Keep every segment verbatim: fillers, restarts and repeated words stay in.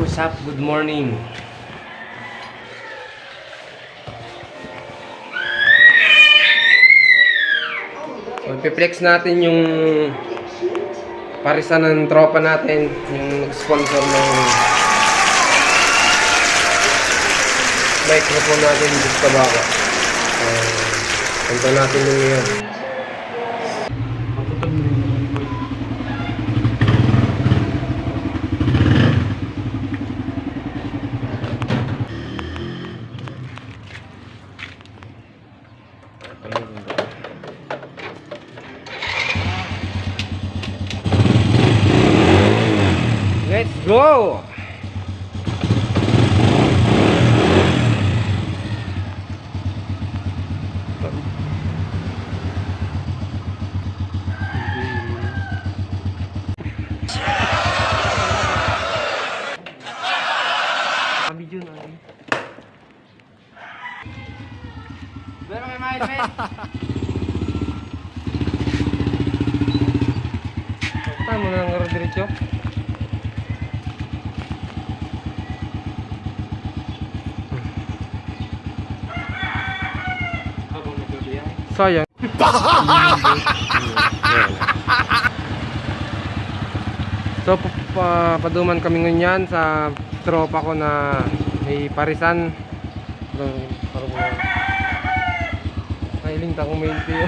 What's up? Good morning. So, ipi-flex natin yung parisan ng tropa natin, yung nag-sponsor ng microphone natin dito sa baba. So, punta natin yung ngayon. Let's go! Kami yun, ay. Pero may mga helmet. Saan mo na lang diretso? Sayang. So, pa, pa, paduman kami ngunyan sa tropa ko na may parisan. Parang, parang, nailing ta kung may L T O.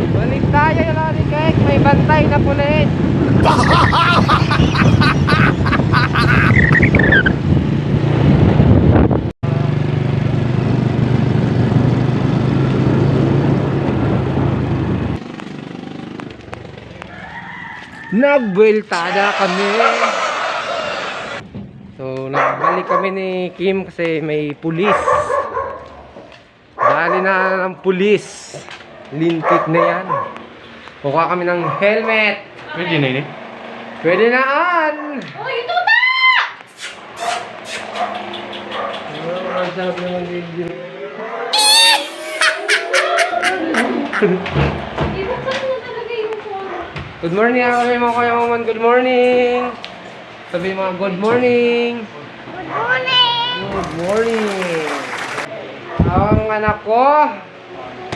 Balik tayo, Lodi Kek. May bantay na pulis. Nagbuweltada kami. So, nagbalik kami ni Kim kasi may pulis. Dali na ng pulis. Lintik na yan. Kukuha kami ng helmet. Pwede na ini? Pwede na, an! Uy, ito na! Good morning, ako yung mga kuya mo man. Good morning. Sabi mo, "Good morning." Good morning. Good morning. Ang anak ko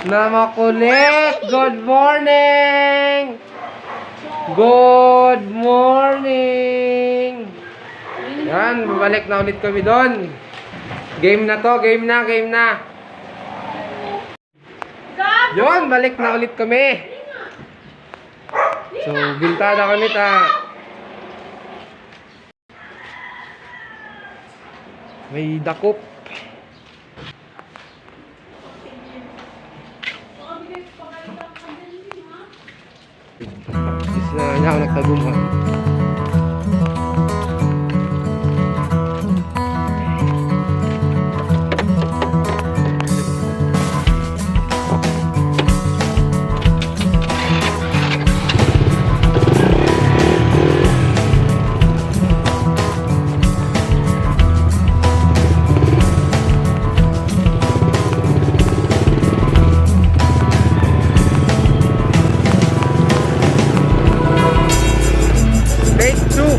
na makulit. Good morning. Good morning. Yan, babalik na ulit kami doon. Game na to, game na, game na. Yon, balik na ulit kami. So, bintada kami ta. May dakop. Is na niya ako nagtaguman. Take two.